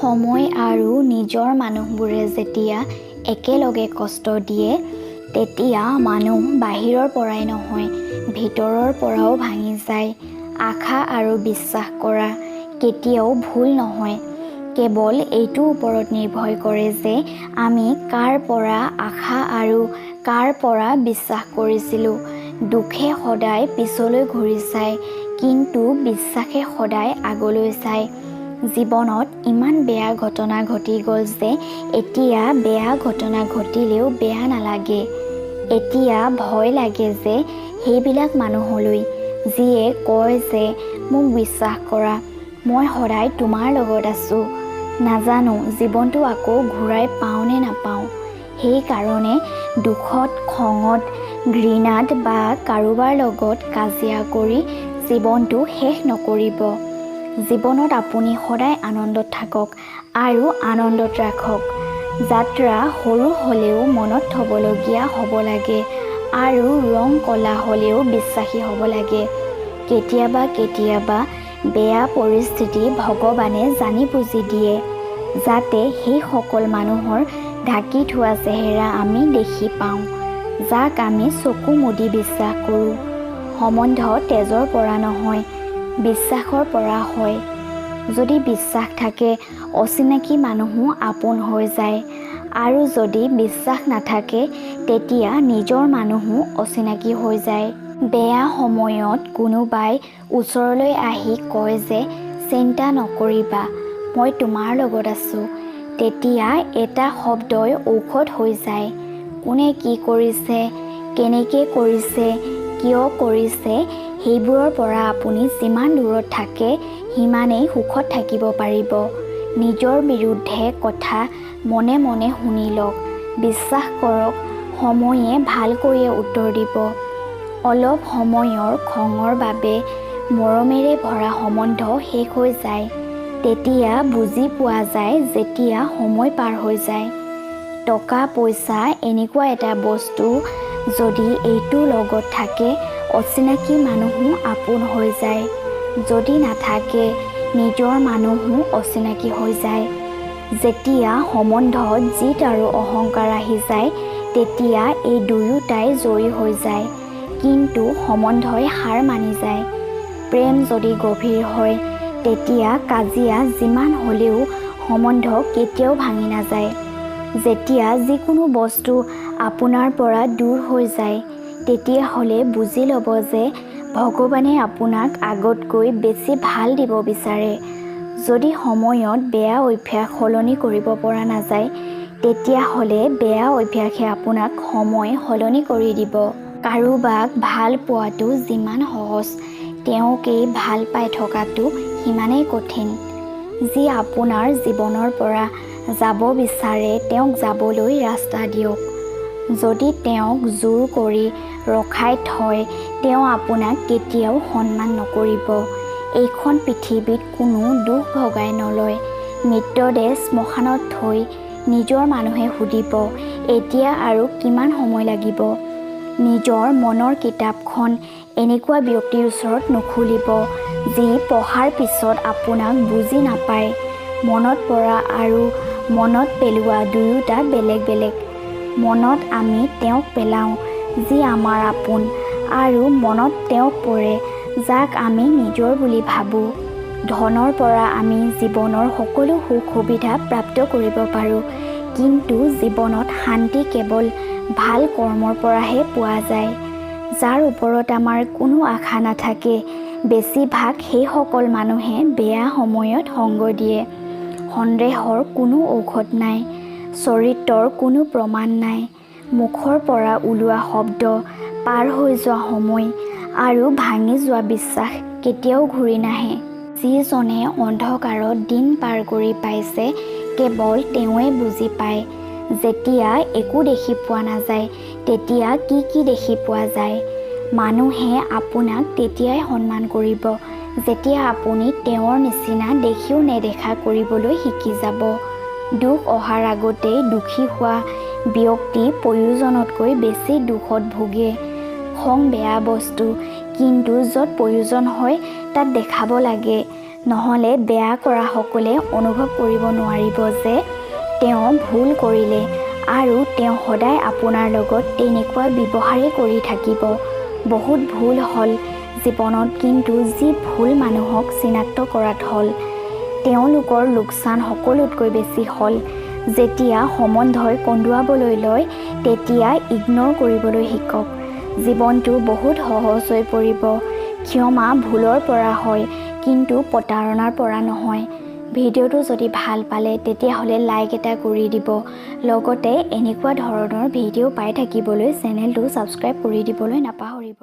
সময় আৰু নিজৰ মানুহবোৰে যেতিয়া একেলগে কষ্ট দিয়ে, তেতিয়া মানুহ বাহিৰৰ পৰাই নহয়, ভিতৰৰ পৰাও ভাঙি যায়। আশা আৰু বিশ্বাস কৰা কেতিয়াও ভুল নহয়, কেৱল এইটোৰ ওপৰত নিৰ্ভৰ কৰে যে আমি কাৰ পৰা আশা আৰু কাৰ পৰা বিশ্বাস কৰিছিলোঁ। দুখে সদায় পিছলৈ ঘূৰি চায়, কিন্তু বিশ্বাসে সদায় আগলৈ চায়। জীৱনত ইমান বেয়া ঘটনা ঘটি গ'ল যে এতিয়া বেয়া ঘটনা ঘটিলেও বেয়া নালাগে। এতিয়া ভয় লাগে যে সেইবিলাক মানুহলৈ যিয়ে কয় যে মোক বিশ্বাস কৰা, মই সদায় তোমাৰ লগত আছোঁ। নাজানো জীৱনটো আকৌ ঘূৰাই পাওঁ নে নাপাওঁ। সেইকাৰণে দুখত, খঙত, ঘৃণাত বা কাৰোবাৰ লগত কাজিয়া কৰি জীৱনটো শেষ নকৰিব। জীৱনত আপুনি সদায় আনন্দত থাকক আৰু আনন্দত ৰাখক। যাত্ৰা সৰু হ'লেও মনত থ'বলগীয়া হ'ব লাগে আৰু ৰং ক'লা হ'লেও বিশ্বাসী হ'ব লাগে। কেতিয়াবা কেতিয়াবা বেয়া পৰিস্থিতি ভগৱানে জানি বুজি দিয়ে, যাতে সেইসকল মানুহৰ ঢাকি থোৱা চেহেৰা আমি দেখি পাওঁ, যাক আমি চকু মুদি বিশ্বাস কৰোঁ। সম্বন্ধ তেজৰ পৰা নহয়, বিশ্বাসৰ পৰা হয়। যদি বিশ্বাস থাকে, অচিনাকি মানুহো আপোন হৈ যায়, আৰু যদি বিশ্বাস নাথাকে, তেতিয়া নিজৰ মানুহো অচিনাকি হৈ যায়। বেয়া সময়ত কোনোবাই ওচৰলৈ আহি কয় যে চিন্তা নকৰিবা, মই তোমাৰ লগত আছোঁ, তেতিয়া এটা শব্দই ঔষধ হৈ যায়। কোনে কি কৰিছে, কেনেকৈ কৰিছে, কিয় কৰিছে, সেইবোৰৰ পৰা আপুনি যিমান দূৰত থাকে সিমানেই সুখত থাকিব পাৰিব। নিজৰ বিৰুদ্ধে কথা মনে মনে শুনি লওক, বিশ্বাস কৰক, সময়ে ভালকৈয়ে উত্তৰ দিব। অলপ সময়ৰ খঙৰ বাবে মৰমেৰে ভৰা সম্বন্ধ শেষ হৈ যায়, তেতিয়া বুজি পোৱা যায় যেতিয়া সময় পাৰ হৈ যায়। টকা পইচা এনেকুৱা এটা বস্তু, যদি এইটো লগত থাকে, অচিনাকি মানুহো আপোন হৈ যায়, যদি নাথাকে, নিজৰ মানুহো অচিনাকি হৈ যায়। যেতিয়া সম্বন্ধত জিদ আৰু অহংকাৰ আহি যায়, তেতিয়া এই দুয়োটাই জয়ী হৈ যায়, কিন্তু সম্বন্ধই হাৰ মানি যায়। প্ৰেম যদি গভীৰ হয়, তেতিয়া কাজিয়া যিমান হ'লেও সম্বন্ধ কেতিয়াও ভাঙি নাযায়। যেতিয়া যিকোনো বস্তু আপোনাৰ পৰা দূৰ হৈ যায়, তেতিয়াহ'লে বুজি ল'ব যে ভগৱানে আপোনাক আগতকৈ বেছি ভাল দিব বিচাৰে। যদি সময়ত বেয়া অভ্যাস সলনি কৰিব পৰা নাযায়, তেতিয়াহ'লে বেয়া অভ্যাসে আপোনাক সময় সলনি কৰি দিব। কাৰোবাক ভাল পোৱাটো যিমান সহজ, তেওঁকেই ভাল পাই থকাটো সিমানেই কঠিন। যি আপোনাৰ জীৱনৰ পৰা যাব বিচাৰে, তেওঁক যাবলৈ ৰাস্তা দিয়ক। যদি তেওঁক জোৰ কৰি ৰখাই থয়, তেওঁ আপোনাক কেতিয়াও সন্মান নকৰিব। এইখন পৃথিৱীত কোনো দুখ ভগাই নলয়। মৃতদেহ শ্মশানত থৈ নিজৰ মানুহে সুধিব, এতিয়া আৰু কিমান সময় লাগিব? নিজৰ মনৰ কিতাপখন এনেকুৱা ব্যক্তিৰ ওচৰত নুখুলিব, যি পঢ়াৰ পিছত আপোনাক বুজি নাপায়। মনত পৰা আৰু মনত পেলোৱা দুয়োটা বেলেগ বেলেগ। মনত আমি তেওঁক পেলাওঁ যি আমাৰ আপোন, আৰু মনত তেওঁক পৰে যাক আমি নিজৰ বুলি ভাবোঁ। ধনৰ পৰা আমি জীৱনৰ সকলো সুখ সুবিধা প্ৰাপ্ত কৰিব পাৰোঁ, কিন্তু জীৱনত শান্তি কেৱল ভাল কৰ্মৰ পৰাহে পোৱা যায়। যাৰ ওপৰত আমাৰ কোনো আশা নাথাকে, বেছিভাগ সেইসকল মানুহে বেয়া সময়ত সংগ দিয়ে। সন্দেহৰ কোনো ঔষধ নাই, চৰিত্ৰৰ কোনো প্ৰমাণ নাই। মুখৰ পৰা ওলোৱা শব্দ, পাৰ হৈ যোৱা সময় আৰু ভাঙি যোৱা বিশ্বাস কেতিয়াও ঘূৰি নাহে। যিজনে অন্ধকাৰত দিন পাৰ কৰি পাইছে, কেৱল তেওঁৱে বুজি পায় যেতিয়া একো দেখি পোৱা নাযায়, তেতিয়া কি কি দেখি পোৱা যায়। মানুহে আপোনাক তেতিয়াই সন্মান কৰিব যেতিয়া আপুনি তেওঁৰ নিচিনা দেখিও নেদেখা কৰিবলৈ শিকি যাব। দুখ অহাৰ আগতেই দুখী হোৱা ব্যক্তি প্ৰয়োজনতকৈ বেছি দুখত ভোগে। খং বেয়া বস্তু, কিন্তু য'ত প্ৰয়োজন হয় তাত দেখাব লাগে। নহ'লে বেয়া কৰাসকলে অনুভৱ কৰিব নোৱাৰিব যে তেওঁ ভুল কৰিলে আৰু তেওঁ সদায় আপোনাৰ লগত তেনেকুৱা ব্যৱহাৰেই কৰি থাকিব। বহুত ভুল হ'ল জীৱনত, কিন্তু যি ভুল মানুহক চিনাক্ত কৰাত হ'ল, তেওঁলোকৰ লোকচান সকলোতকৈ বেছি হ'ল। যেতিয়া সম্বন্ধই কন্দুৱাবলৈ লয়, তেতিয়া ইগন'ৰ কৰিবলৈ শিকক। জীৱনটো বহুত সহজ হৈ পৰিব। ক্ষমা ভুলৰ পৰা হয়, কিন্তু প্ৰতাৰণাৰ পৰা নহয়। ভিডিঅ'টো যদি ভাল পালে, তেতিয়াহ'লে লাইক এটা কৰি দিব। লগতে এনেকুৱা ধৰণৰ ভিডিঅ' পাই থাকিবলৈ চেনেলটো ছাবস্ক্ৰাইব কৰি দিবলৈ নাপাহৰিব।